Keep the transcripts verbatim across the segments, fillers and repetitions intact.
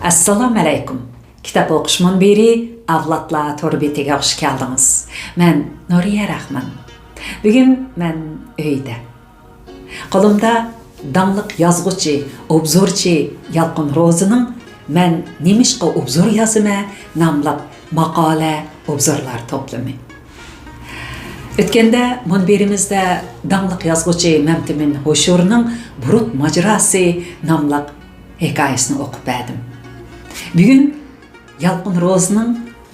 ئەسسالامۇئەلەيكۇم. كىتاب ئوقۇش مۇنبىرى ئەۋلادلار تور بېتىگە خۇش كەلدىڭىز. مەن نۇرىيە رەھمان. بۈگۈن مەن ئۆيدە. قولۇمدا داڭلىق يازغۇچى، ئوبزورچى يالقۇن روزىنىڭ مەن نېمىشقا ئوبزور يازىمەن ناملىق ماقالە، ئوبزورلار توپلىمى. ئۆتكەندە مۇنبىرىمىزدە داڭلىق يازغۇچى مەمتىمىن ھوشۇرنىڭ بۇرۇت ماجىراسى ناملىق ھېكايىسىنى ئوقۇپ بەردىم. بۈگۈن يالقۇن روزىنىڭ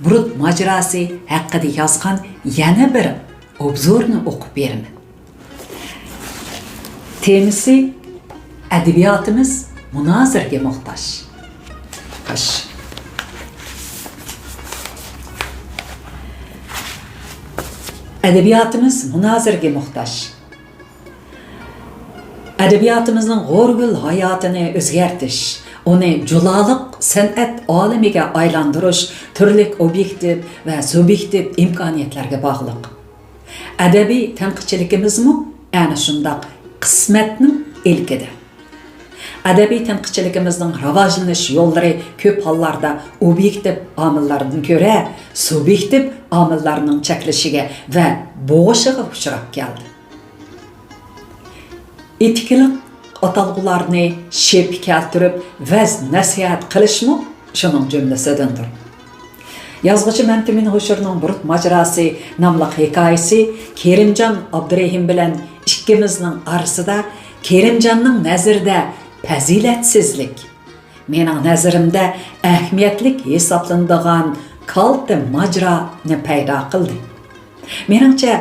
بۇرۇت ماجىراسى ھەققىدە يازغان يەنە بىر ئوبزورنى ئوقۇپ بېرىمەن. تېمىسى: ئەدەبىياتىمىز مۇنازىرىگە موھتاج. قاش. ئەدەبىياتىمىز مۇنازىرىگە موھتاج. ئەدەبىياتىمىزنىڭ غورىگىل ھاياتىنى ئۆزگەرتىش، ئۇنى جۇلالىق سەنئەت ئالىمىگە ئايلاندۇرۇش تۈرلۈك ئوبيېكتىپ ۋە سۇبيېكتىپ ئىمكانىيەتلەرگە باغلىق. ئەدەبىي تەنقىدچىلىكىمىزمۇ ئەنە شۇنداق قىسمەتنىڭ ئىلكىدە. ئەدەبىي تەنقىدچىلىكىمىزنىڭ راۋاجلىنىش يوللىرى كۆپ ھاللاردا ئوبيېكتىپ ئامىللاردىن كۆرە سۇبيېكتىپ ئامىللارنىڭ چەكلىشىگە ۋە بوغۇشىغا ئۇچراپ كەلدى. ئېتىكىلىق ئاتالغۇلارنى شېپە كەلتۈرۈپ ۋەز-نەسىھەت قىلىشمۇ شۇنىڭ جۈملىسىدىندۇر. يازغۇچى مەمتىمىن ھوشۇرنىڭ بۇرۇت ماجىراسى ناملىق ھېكايىسى كېرىمجان ئابدۇرېھىم بىلەن ئىككىمىزنىڭ ئارىسىدا كېرىمجاننىڭ نەزىرىدە پەزىلەتسىزلىك، مېنىڭ نەزىرىمدە ئەھمىيەتلىك ھېسابلىنىدىغان كالتە ماجىرانى پەيدا قىلدى. مېنىڭچە،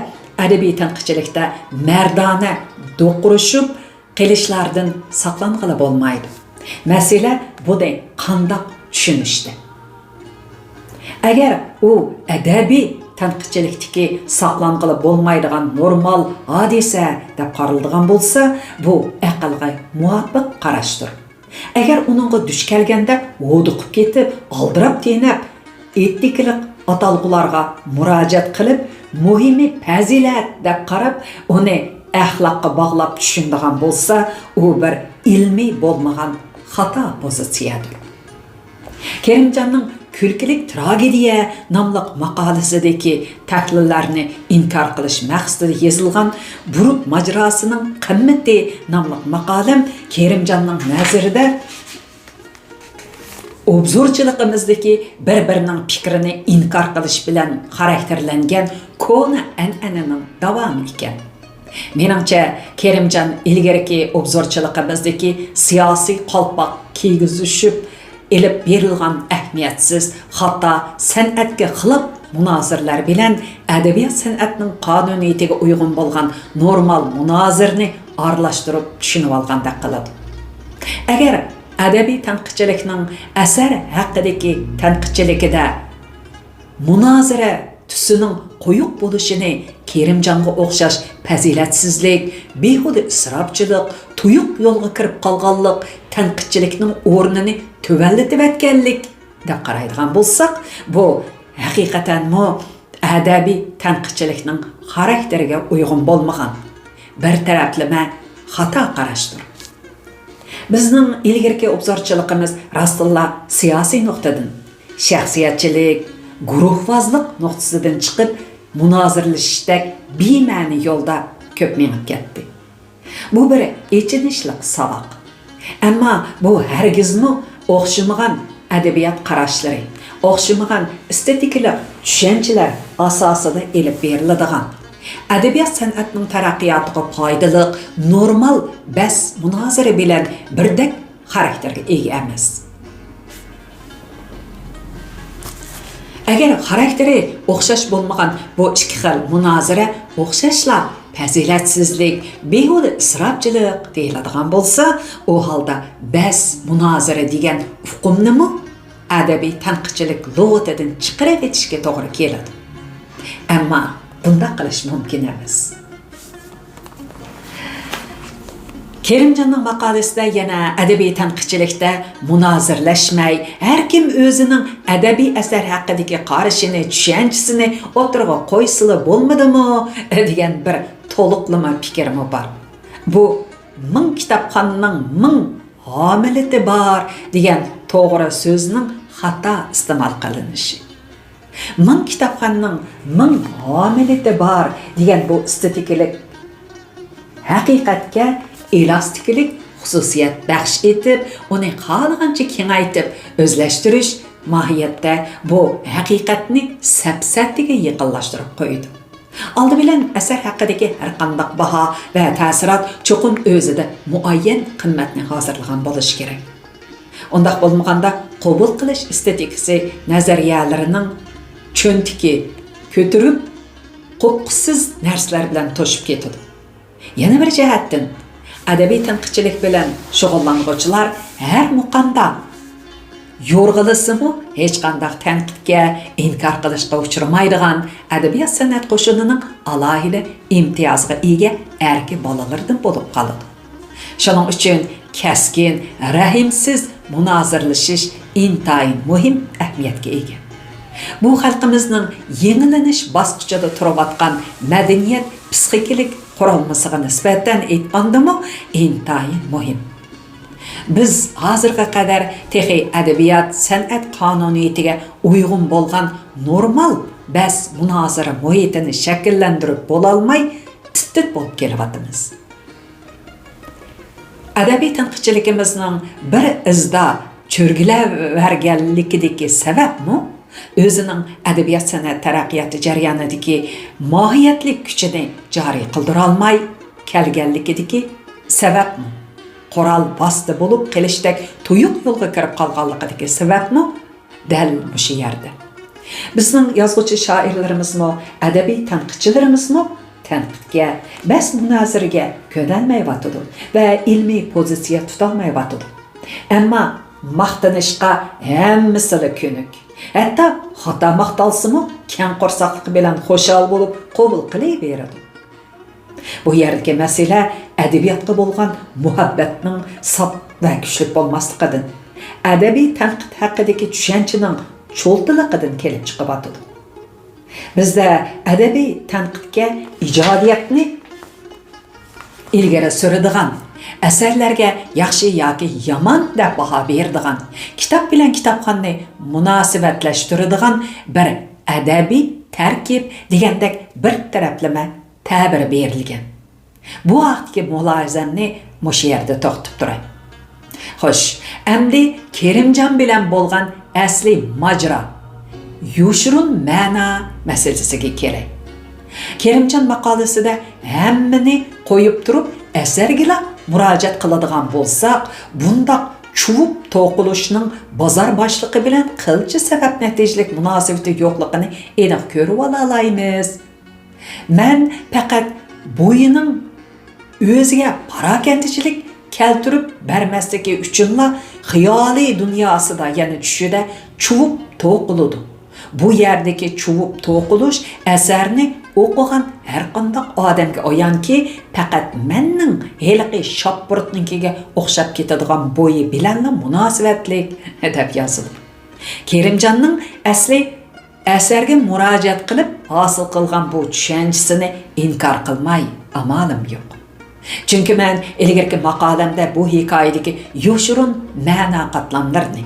ئەدەبىي تەنقىدچىلىكتە مەردانە دوقۇرۇشۇپ قېلىشلاردىن ساقلانغىلى بولمايدۇ. مەسىلە، بۇنى قانداق چۈشىنىشتە؟ ئەگەر ئۇ ئەدەبىي تەنقىدچىلىكتىكى ساقلانغىلى بولمايدىغان نورمال ھادىسە دەپ قارىلىدىغان بولسا، بۇ ئەقىلگە مۇۋاپىق قاراشتۇر. ئەگەر ئۇنىڭغا دۇچ كەلگەندە ھودۇقۇپ كېتىپ، ئالدىراپ تېنەپ، ئېتىكىلىق ئاتالغۇلارغا مۇراجىئەت قىلىپ، مۇھىمى پەزىلەت دەپ قاراپ، ئۇنى ئەخلاققا باغلاپ چۈشىنىدىغان بولسا، ئۇ بىر ئىلمىي بولمىغان خاتا پوزىتسىيەدۇر. كېرىمجاننىڭ كۈلكىلىك تراگېدىيە ناملىق ماقالىسىدىكى تەھلىللەرنى ئىنكار قىلىش مەقسىتىدە يېزىلغان بۇرۇت ماجىراسىنىڭ قىممىتى ناملىق ماقالەم كېرىمجاننىڭ نەزىرىدە ئوبزورچىلىقىمىزدىكى بىر-بىرىنىڭ پىكرىنى ئىنكار قىلىش بىلەن خاراكتېرلەنگەن كونا ئەنئەنىنىڭ داۋامى ئىكەن. مېنىڭچە، كېرىمجان ئىلگىرىكى ئوبزورچىلىقىمىزدىكى سىياسىي قالپاق كىيگۈزۈشۈپ ئېلىپ بېرىلغان ئەھمىيەتسىز، خاتا، سەنئەتكە خىلاپ مۇنازىرىلەر بىلەن ئەدەبىيات سەنئەتنىڭ قانۇنىيىتىگە ئۇيغۇن بولغان نورمال مۇنازىرىنى ئارىلاشتۇرۇپ چۈشىنىۋالغاندەك قىلىدۇ. ئەگەر ئەدەبىي تەنقىدچىلىكنىڭ ئەسەر ھەققىدىكى تەنقىدچىلىكىدە مۇنازىرە تۈسىنىڭ قويۇق بولۇشىنى كېرىمجانغا ئوخشاش پەزىلەتسىزلىك، بىھۇدە ئىسراپچىلىق، تۇيۇق يولغا كىرىپ قالغانلىق تەنقىدچىلىكنىڭ ئورنىنى تۆۋەنلىتىۋەتكەنلىك دەپ قارايدىغان بولساق، بۇ ھەقىقەتەنمۇ ئەدەبىي تەنقىدچىلىكنىڭ خاراكتېرىگە ئۇيغۇن بولمىغان، بىر تەرەپلىمە خاتا قاراشتۇر. بىزنىڭ ئىلگىرىكى ئوبزورچىلىقىمىز راستتىنلا سىياسىي نۇقتىدىن، شەخسىيەتچىلىك، گۇرۇھۋازلىق نۇقتىسىدىن چىقىپ، مۇنازىرىلىشىشتەك بىمەنە يولدا كۆپ مېڭىپ كەتتى. بۇ بىر ئېچىنىشلىق ساۋاق. ئەمما بۇ ھەرگىزمۇ ئوخشىمىغان ئەدەبىيات قاراشلىرى، ئوخشىمىغان ئېستېتىكىلىق چۈشەنچىلەر ئاساسىدا ئېلىپ بېرىلىدىغان، ئەدەبىيات سەنئەتنىڭ تەرەققىياتىغا پايدىلىق، نورمال بەس مۇنازىرە بىلەن بىردەك خاراكتېرگە ئىگە ئەمەس. ئەگەر خاراكتېرى ئوخشاش بولمىغان بۇ ئىككى خىل مۇنازىرە ئوخشاشلا پەزىلەتسىزلىك، بىھۇدە ئىسراپچىلىق دېيىلىدىغان بولسا، ئۇ ھالدا بەس مۇنازىرە دېگەن ئۇقۇمنىمۇ ئەدەبىي تەنقىدچىلىك لۇغىتىدىن چىقىرىۋېتىشكە توغرا كېلىدۇ. ئەمما بۇنداق قىلىش مۇمكىن ئەمەس. كېرىمجاننىڭ ماقالىسىدە يەنە ئەدەبىي تەنقىدچىلىكتە مۇنازىرىلەشمەي، ھەر كىم ئۆزىنىڭ ئەدەبىي ئەسەر ھەققىدىكى قارىشىنى، چۈشەنچىسىنى ئوتتۇرىغا قويسىلا بولمىدىمۇ؟ دېگەن بىر تولۇقلىما پىكرىمۇ بار. بۇ مىڭ كىتابخاننىڭ مىڭ ھامىلىتى بار دېگەن توغرا سۆزنىڭ خاتا ئىستېمال قىلىنىشى. مىڭ كىتابخانىنىڭ مىڭ ھامىلىتى بار دېگەن بۇ ئېستېتىكىلىق ھەقىقەتكە ئېلاستىكىلىك خۇسۇسىيەت بەخش ئېتىپ، ئۇنى خالىغانچە كېڭەيتىپ ئۆزلەشتۈرۈش ماھىيەتتە بۇ ھەقىقەتنى سەپسەتىگە يېقىنلاشتۇرۇپ قويىدۇ. ئالدى بىلەن ئەسەر ھەققىدىكى ھەرقانداق باھا ۋە تەسىرات چوقۇم ئۆزىدە مۇئەييەن قىممەتنى ھازىرلىغان بولۇشى كېرەك. ئۇنداق بولمىغاندا، قوبۇل قىلىش ئېستېتىكىسى نەزەرىيەلىرىنىڭ چۆنتىكى كۆتۈرۈپ، قوپقۇسىز نەرسىلەر بىلەن توشۇپ كېتىدۇ. يەنە بىر جەھەتتىن، ئەدەبىي تەنقىدچىلىك بىلەن شۇغۇللانغۇچىلار ھەر مۇقامدا يورغىلىسىمۇ، ھېچقانداق تەنقىدكە، ئىنكار قىلىشقا ئۇچرىمايدىغان ئەدەبىيات-سەنئەت قوشۇنىنىڭ ئالاھىدە ئىمتىيازغا ئىگە ئەركە بالىلىرىدىن بولۇپ قالىدۇ. شۇنىڭ ئۈچۈن كەسكىن، رەھىمسىز مۇنازىرىلىشىش ئىنتايىن مۇھىم ئەھمىيەتكە ئىگە. بۇ خەلقىمىزنىڭ يېڭىلىنىش باسقۇچىدا تۇرۇۋاتقان مەدەنىيەت پسىخىكىلىق قۇرۇلمىسىغا نىسبەتەن ئېيتقاندىمۇ ئىنتايىن مۇھىم. بىز ھازىرغا قەدەر تېخى ئەدەبىيات، سەنئەت قانۇنىيىتىگە ئۇيغۇن بولغان نورمال بەس-مۇنازىرە مۇھىتىنى شەكىللەندۈرۈپ بولالماي، تىت-تىت بولۇپ كېلىۋاتىمىز. ئەدەبىي تەنقىدچىلىكىمىزنىڭ بىر ئىزدا چۆرگىلەۋەرگەنلىكىدىكى سەۋەبمۇ ئۆزىنىڭ ئەدەبىيات-سەنئەت تەرەققىياتى جەريانىدىكى ماھىيەتلىك كۈچىنى جارى قىلدۇرالماي كەلگەنلىكىدىكى سەۋەبمۇ، قورال ۋاسىتە بولۇپ قېلىشتەك تۇيۇق يولغا كىرىپ قالغانلىقىدىكى سەۋەبمۇ دەل مۇشۇ يەردە. بىزنىڭ يازغۇچى شائىرلىرىمىزمۇ، ئەدەبىي تەنقىدچىلىرىمىزمۇ تەنقىدكە، بەس-مۇنازىرىگە كۆنەلمەيۋاتىدۇ ۋە ئىلمىي پوزىتسىيە تۇتالمايۋاتىدۇ. ئەمما ماختىنىشقا ھەممىسىلا كۆنۈك. ھەتتا خاتا ماختالسىمۇ، كەڭ قورساقلىقى بىلەن خۇشال بولۇپ قوبۇل قىلىۋېرىدۇ. بۇ يەردىكى مەسىلە ئەدەبىياتقا بولغان مۇھەببەتنىڭ ساپ ۋە كۈچلۈك بولماسلىقىدىن، ئەدەبىي تەنقىد ھەققىدىكى چۈشەنچىنىڭ چولتىلىقىدىن كېلىپ چىقىۋاتىدۇ. بىزدە ئەدەبىي تەنقىدكە ئىجادىيەتنى ئىلگىرى سۈرىدىغان، ئەسەرلەرگە ياخشى ياكى يامان دەپ باھا بېرىدىغان، كىتاب بىلەن كىتابخانىنى مۇناسىۋەتلەشتۈرىدىغان بىر ئەدەبىي تەركىب دېگەندەك بىر تەرەپلىمە تەبىر بېرىلگەن. بۇ ھەقتىكى مۇلاھىزەمنى مۇشۇ يەردە توختىتىپ تۇراي. خوش، ئەمدى كېرىمجان بىلەن بولغان ئەسلى ماجىرا، يوشۇرۇن مەنا مەسىلىسىگە كېلەي. كېرىمجان ماقالىسىدە ھەممىنى قويۇپ تۇرۇپ، ئەسەرگىلا مۇراجىئەت قىلىدىغان بولساق، بۇنداق چۇۋۇپ توقۇلۇشنىڭ بازار باشلىقى بىلەن قىلچە سەۋەب-نەتىجىلىك مۇناسىۋىتى يوقلۇقىنى ئېنىق كۆرۈۋالالايمىز. مەن پەقەت بويىنىڭ ئۆزىگە پاراكەندىچىلىك كەلتۈرۈپ بەرمەسلىكى ئۈچۈنلا خىيالىي دۇنياسىدا، يەنى چۈشىدە چۇۋۇپ توقۇلىدۇ. بۇ يەردىكى چۇۋۇپ توقۇلۇش ئەسەرنى ئوقۇغان ھەرقانداق ئادەمگە ئايانكى، پەقەت مەننىڭ ھېلىقى شاپپۇرۇتنىڭكىگە ئوخشاپ كېتىدىغان بويى بىلەنلا مۇناسىۋەتلىك، دەپ يازىدۇ. كېرىمجاننىڭ ئەسلى ئەسەرگە مۇراجىئەت قىلىپ ھاسىل قىلغان بۇ چۈشەنچىسىنى ئىنكار قىلماي ئامالىم يوق. چۈنكى مەن ئىلگىرىكى ماقالەمدە بۇ ھېكايىدىكى يوشۇرۇن مەنا قاتلاملىرىنى،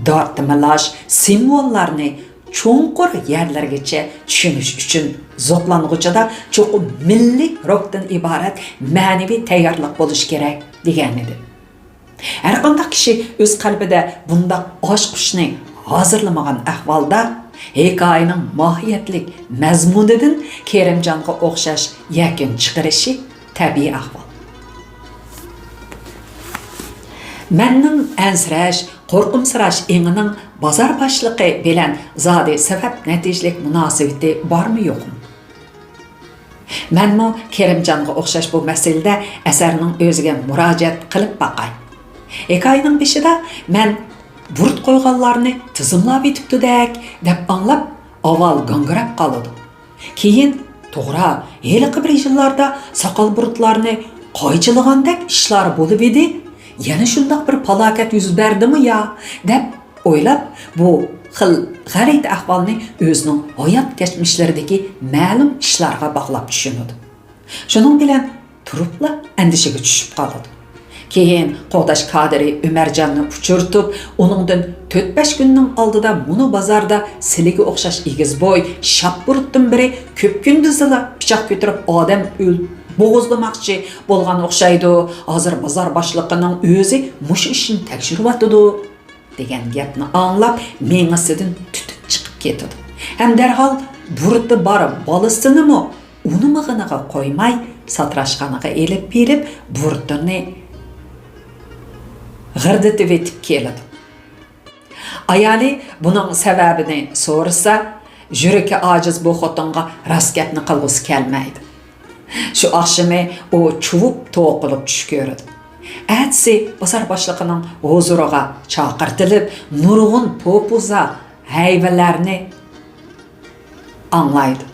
دارتىمىلاش سىمۋوللارنى چوڭقۇر يەرلەرگىچە چۈشىنىش ئۈچۈن زوقلانغۇچىدا چوقۇم مىللىي روھتىن ئىبارەت مەنىۋى تەييارلىق بولۇشى كېرەك، دېگەنىدىم. ھەرقانداق كىشى ئۆز قەلبىدە بۇنداق ئاچقۇچنى ھازىرلىمىغان ئەھۋالدا، ھېكايىنىڭ ماھىيەتلىك مەزمۇنىدىن كېرىمجانغا ئوخشاش يەكۈن چىقىرىشى تەبىئىي ئەھۋال. مەننىڭ ئەنسىرەش، قورقۇمسىراش ئېڭىنىڭ بازار باشلىقى بىلەن زادى سەۋەب-نەتىجىلىك مۇناسىۋىتى بارمۇ يوقمۇ؟ مەنمۇ كېرىمجانغا ئوخشاش بۇ مەسىلىدە ئەسەرنىڭ ئۆزىگە مۇراجىئەت قىلىپ باقاي. ھېكايىنىڭ بېشىدا مەن بۇرۇت قويغانلارنى تىزىملاۋېتىپتۇدەك دەپ ئاڭلاپ، ئاۋۋال گاڭگىراپ قالىدۇ. كېيىن، توغرا، ھېلىقى بىر يىللاردا ساقال بۇرۇتلارنى قايچىلىغاندەك ئىشلار بولۇۋىدى، يەنە شۇنداق بىر پالاكەت يۈز بەردىمۇ يا، دەپ ئويلاپ، بۇ خىل غەلىتە ئەھۋالنى ئۆزىنىڭ ھايات كەچمىشلىرىدىكى مەلۇم ئىشلارغا باغلاپ چۈشىنىدۇ. شۇنىڭ بىلەن تۇرۇپلا ئەندىشىگە چۈشۈپ قالىدۇ. كېيىن قوغداش كادىرى ئۆمەرجاننى ئۇچرىتىپ، ئۇنىڭدىن تۆت-بەش كۈننىڭ ئالدىدا مۇنۇ بازاردا سىلىگە ئوخشاش ئېگىز بوي، شاپبۇرۇتتىن بىرى كۆپكۈندۈزدىلا پىچاق كۆتۈرۈپ ئادەم ئۆل-، بوغۇزلىماقچى بولغان ئوخشايدۇ. ھازىر بازار باشلىقىنىڭ ئۆزى مۇشۇ ئىشنى تەكشۈرۈۋاتىدۇ، دېگەن گەپنى ئاڭلاپ، مېڭىسىدىن تۈتۈن چىقىپ كېتىدۇ. ھەم دەرھال بۇرۇتى بار بالىسىنىمۇ ئۇنىمىغىنىغا قويماي، ساتىراشخانىغا ئېلىپ بېرىپ، بۇرۇتىنى غىردىتىۋېتىپ كېلىدۇ. ئايالى بۇنىڭ سەۋەبىنى سورىسا، يۈرىكى ئاجىز بۇ خوتۇنغا راست گەپنى قىلغۇسى كەلمەيدۇ. شۇ ئاخشىمى ئۇ چۇۋۇپ توقۇلۇپ چۈش كۆرىدۇ. ئەتىسى بازار باشلىقىنىڭ ھۇزۇرىغا چاقىرتىلىپ، نۇرغۇن پوپۇزا ھەيۋىلەرنى ئاڭلايدۇ.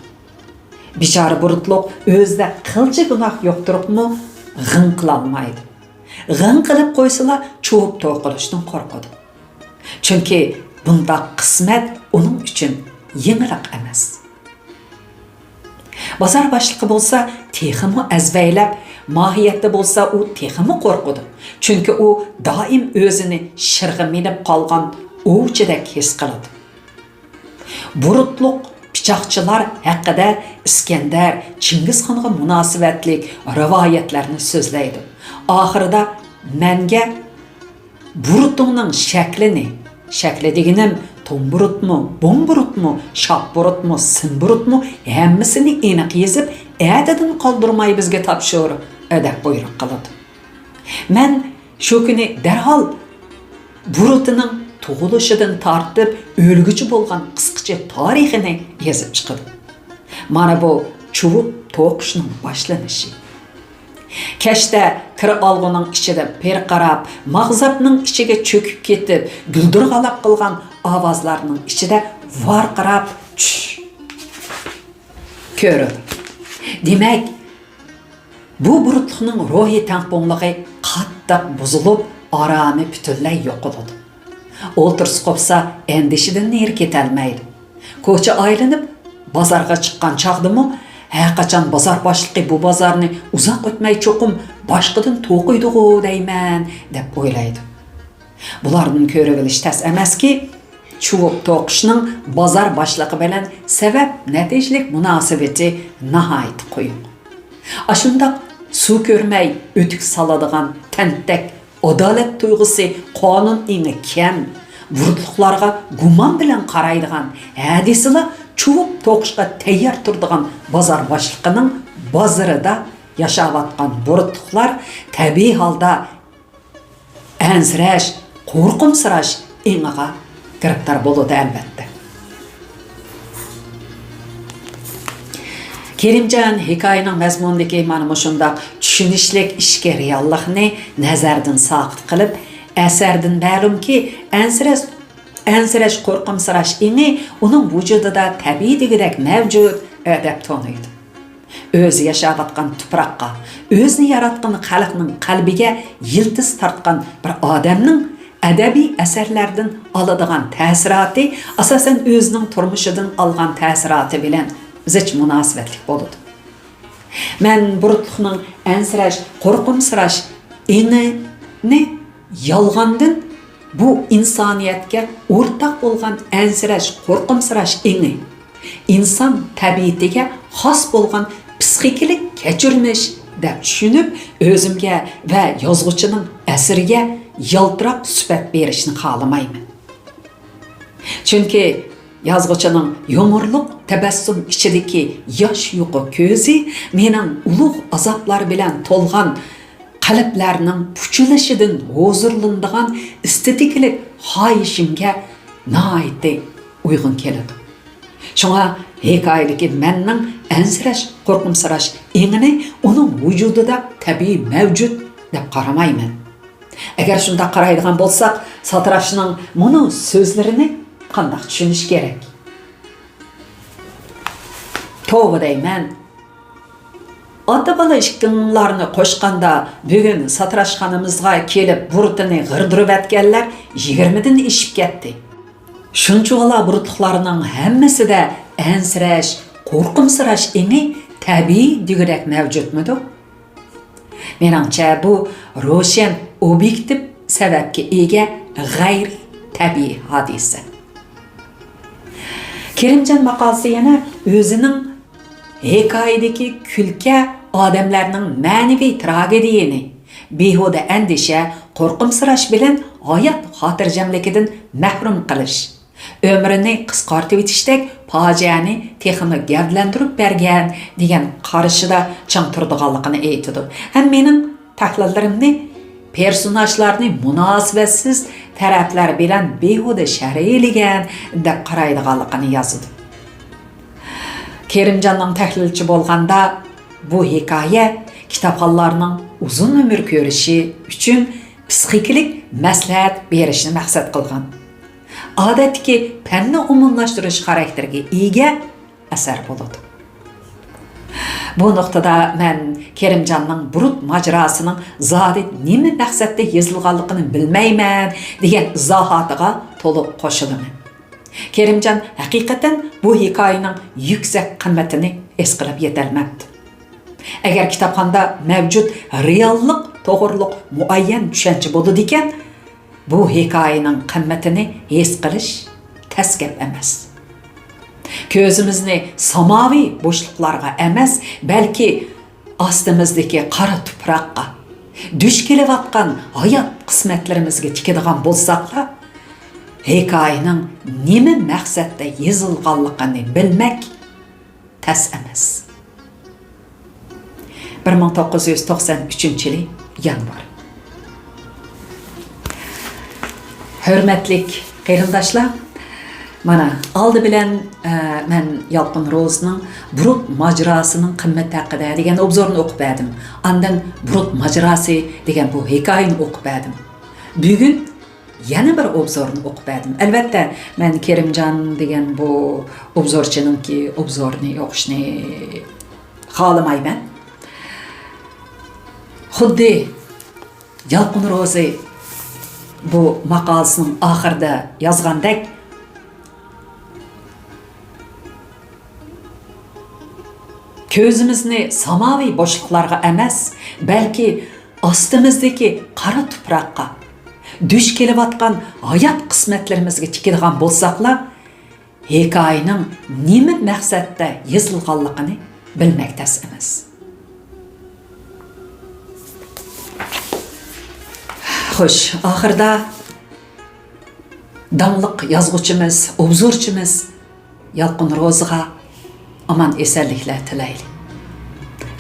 بىچارە بۇرۇتلۇق ئۆزىدە قىلچە گۇناھ يوق تۇرۇپمۇ غىڭ قىلالمايدۇ. غىڭ قىلىپ قويسىلا چۇۋۇپ توقۇلۇشتىن قورقىدۇ. چۈنكى بۇنداق قىسمەت ئۇنىڭ ئۈچۈن يېڭىلىق ئەمەس. بازار باشلىقى بولسا تېخىمۇ ئەزبەيلەپ، ماھىيەتتە بولسا ئۇ تېخىمۇ قورقىدۇ. چۈنكى ئۇ دائىم ئۆزىنى شىرغا مىنىپ قالغان ئوۋچىدەك ھېس قىلىدۇ. بۇرۇتلۇق پىچاقچىلار ھەققىدە ئىسكەندەر، چىڭگىزخانغا مۇناسىۋەتلىك رىۋايەتلەرنى سۆزلەيدۇ. ئاخىرىدا مەنگە بۇرۇتۇڭنىڭ شەكلىنى، شەكلى دېگىنىم تومبۇرۇتمۇ، بومبۇرۇتمۇ، شاپبۇرۇتمۇ، سىمبۇرۇتمۇ، ھەممىسىنى ئېنىق يېزىپ، ئەتىدىن قالدۇرماي بىزگە تاپشۇر، دەپ بۇيرۇق قىلىدۇ. مەن شۇ كۈنى دەرھال بۇرۇتىنىڭ تۇغۇلۇشىدىن تارتىپ ئۆلگۈچە بولغان قىسقىچە تارىخىنى يېزىپ چىقىدۇ. مانا بۇ چۇۋۇپ توقۇشنىڭ باشلىنىشى. كەچتە كىر ئالغۇنىڭ ئىچىدە پىرقىراپ، ماغزاپنىڭ ئىچىگە چۆكۈپ كېتىپ، گۈلدۈرغالاپ قىلغان ئاۋازلارنىڭ ئىچىدە ۋارقىراپ چۈش كۆرىدۇ. دېمەك، بۇ بۇرۇتلۇقنىڭ روھىي تەڭپۇڭلۇقى قاتتىق بۇزۇلۇپ، ئارامى پۈتۈنلەي يوقىلىدۇ. ئولتۇرسا قوپسا ئەندىشىدىن نېرى كېتەلمەيدۇ. كوچا ئايلىنىپ، بازارغا چىققان چاغدىمۇ، ھەرقاچان بازار باشلىقى بۇ بازارنى ئۇزاق ئۆتمەي چوقۇم باشقىدىن توقۇيدىغۇ دەيمەن، دەپ ئويلايدۇ. بۇلاردىن كۆرۈۋېلىش تەس ئەمەسكى، چۇۋۇپ توقۇشنىڭ بازار باشلىقى بىلەن سەۋەب-نەتىجىلىك مۇناسىۋىتى ناھايىتى قويۇق. ئاشۇنداق سۇ كۆرمەي ئۆتۈك سالىدىغان تەنتەك ئادالەت تۇيغۇسى، قانۇن ئېڭى كەم، بۇرۇتلۇقلارغا گۇمان بىلەن قارايدىغان، ھە دېسىلا چۇۋۇپ توقۇشقا تەييار تۇرىدىغان بازار باشلىقىنىڭ بازىرىدا ياشاۋاتقان بۇرۇتلۇقلار تەبىئىي ھالدا ئەنسىرەش، قورقۇمسىراش ئېڭىغا گىرىپتار بولىدۇ، ئەلۋەتتە. كېرىمجان ھېكايىنىڭ مەزمۇنىدىكى مانا مۇشۇنداق چۈشىنىشلىك ئىچكى رېئاللىقنى نەزەردىن ساقىت قىلىپ، ئەسەردىن مەلۇمكى، ئەنسىرەش، ئەنسىرەش، قورقۇمسىراش ئېڭى ئۇنىڭ ۋۇجۇدىدا تەبىئىي دېگۈدەك مەۋجۇت، دەپ تونۇيدۇ. ئۆزى ياشاۋاتقان تۇپراققا، ئۆزىنى ياراتقان خەلقنىڭ قەلبىگە يىلتىز تارتقان بىر ئادەمنىڭ ئەدەبىي ئەسەرلەردىن ئالىدىغان تەسىراتى، ئاساسەن، ئۆزىنىڭ تۇرمۇشىدىن ئالغان تەسىراتى بىلەن زىچ مۇناسىۋەتلىك بولىدۇ. مەن بۇرۇتلۇقنىڭ ئەنسىرەش، قورقۇمسىراش ئېڭىنى يالغاندىن بۇ ئىنسانىيەتكە ئورتاق بولغان ئەنسىرەش، قورقۇمسىراش ئېڭى، ئىنسان تەبىئىتىگە خاس بولغان پسىخىكىلىق كەچۈرمىش دەپ چۈشىنىپ، ئۆزۈمگە ۋە يازغۇچىنىڭ ئەسىرىگە يالتىراق سۈپەت بېرىشنى خالىمايمەن. چۈنكى يازغۇچىنىڭ يۇمۇرلۇق تەبەسسۇم ئىچىدىكى ياش يۇقا كۆزى مېنىڭ ئۇلۇغ ئازابلار بىلەن تولغان قەلبلەرنىڭ پۇچىلىشىدىن ھۇزۇرلىنىدىغان ئېستېتىكىلىق خاھىشىمگە ناھايىتى ئۇيغۇن كېلىدۇ. شۇڭا ھېكايىدىكى مەننىڭ ئەنسىرەش، قورقۇمسىراش ئېڭىنى ئۇنىڭ ۋۇجۇدىدا تەبىئىي مەۋجۇت دەپ قارىمايمەن. ئەگەر شۇنداق قارايدىغان بولساق، ساتىراشنىڭ مۇنۇ سۆزلىرىنى قانداق چۈشىنىش كېرەك؟ توۋا دەيمەن. ئاتا-بالا ئىككىڭلارنى قوشقاندا، بۈگۈن ساتىراشخانىمىزغا كېلىپ بۇرۇتىنى غىردۇرۇۋەتكەنلەر يىگىرمىدىن ئېشىپ كەتتى. شۇنچىۋالا بۇرۇتلۇقلارنىڭ ھەممىسىدە ئەنسىرەش، قورقۇمسىراش ئېڭى تەبىئىي دېگۈدەك مەۋجۇتمىدۇ؟ مېنىڭچە، بۇ روشەن ئوبيېكتىپ سەۋەبكە ئىگە غەيرىي تەبىئىي ھادىسە. كېرىمجان ماقالىسى يەنە ئۆزىنىڭ ھېكايىدىكى كۈلكە ئادەملەرنىڭ مەنىۋى تراگېدىيىنى، بىھۇدە ئەندىشە، قورقۇمسىراش بىلەن ھايات خاتىرجەملىكىدىن مەھرۇم قىلىش، ئۆمرىنى قىسقارتىۋېتىشتەك پاجىئەنى تېخىمۇ گەۋدىلەندۈرۈپ بەرگەن دېگەن قارىشىدا چىڭ تۇرىدىغانلىقىنى ئېيتىدۇ. ھەم مېنىڭ تەھلىللىرىمنى پېرسوناژلارنى مۇناسىۋەتسىز تەرەپلەر بىلەن بىھۇدە شەرھلىگەن دەپ قارايدىغانلىقىنى يازىدۇ. كېرىمجاننىڭ تەھلىلچى بولغاندا، بۇ ھېكايە كىتابخانلارنىڭ ئۇزۇن ئۆمۈر كۆرۈشى ئۈچۈن پسىخىكىلىق مەسلىھەت بېرىشنى مەقسەت قىلغان، ئادەتتىكى پەننى ئومۇملاشتۇرۇش خاراكتېرىگە ئىگە ئەسەر بولىدۇ. بۇ نۇقتىدا مەن كېرىمجاننىڭ بۇرۇت ماجىراسىنىڭ زادى نېمە مەقسەتتە يېزىلغانلىقىنى بىلمەيمەن دېگەن ئىزاھاتىغا تولۇق قوشۇلىمەن. كېرىمجان ھەقىقەتەن بۇ ھېكايىنىڭ يۈكسەك قىممىتىنى ھېس قىلىپ يېتەلمەپتۇ. ئەگەر كىتابخانىدا مەۋجۇت رېئاللىق توغرۇلۇق مۇئەييەن چۈشەنچە بولىدىكەن، بۇ ھېكايىنىڭ قىممىتىنى ھېس قىلىش تەس گەپ ئەمەس. كۆزىمىزنى ساماۋى بوشلۇقلارغا ئەمەس، بەلكى ئاستىمىزدىكى قارا تۇپراققا، دۇچ كېلىۋاتقان ھايات قىسمەتلىرىمىزگە تىكىدىغان بولساقلا، ھېكايىنىڭ نېمە مەقسەتتە يېزىلغانلىقىنى بىلمەك تەس ئەمەس. بىر مىڭ توققۇز يۈز توقسان ئۈچىنچى يىلى يانۋار. ھۆرمەتلىك قېرىنداشلار، مانا، ئالدى بىلەن، ئە، مەن يالقۇن روزىنىڭ بۇرۇت ماجىراسىنىڭ قىممىتى ھەققىدە دېگەن ئوبزورنى ئوقۇپ بەردىم. ئاندىن بۇرۇت ماجىراسى دېگەن بۇ ھېكايىنى ئوقۇپ بەردىم. بۈگۈن يەنە بىر ئوبزورنى ئوقۇپ بەردىم. ئەلۋەتتە، مەن كېرىمجان دېگەن بۇ ئوبزورچىنىڭكى ئوبزورىنى ئوقۇشنى خالىمايمەن. خۇددى يالقۇن روزى بۇ ماقالىسىنىڭ ئاخىرىدا يازغاندەك، كۆزىمىزنى ساماۋى بوشلۇقلارغا ئەمەس، بەلكى ئاستىمىزدىكى قارا تۇپراققا، دۇچ كېلىۋاتقان ھايات قىسمەتلىرىمىزگە تىكىدىغان بولساقلا، ھېكايىنىڭ نېمە مەقسەتتە يېزىلغانلىقىنى بىلمەك تەس ئەمەس. خوش، ئاخىرىدا داڭلىق يازغۇچىمىز، ئوبزورچىمىز يالقۇن روزىغا ئامان ئېسەنلىكلەر تىلەيلى.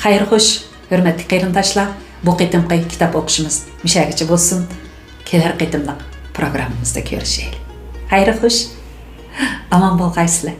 خەير خوش، ھۆرمەتلىك قېرىنداشلار، بۇ قېتىمقى كىتاب ئوقۇشىمىز مۇشەگىچە بولسۇن. كېلەر قېتىملىق پروگراممىمىزدا كۆرۈشەيلى. خەير خوش، ئامان بولغايسىلەر.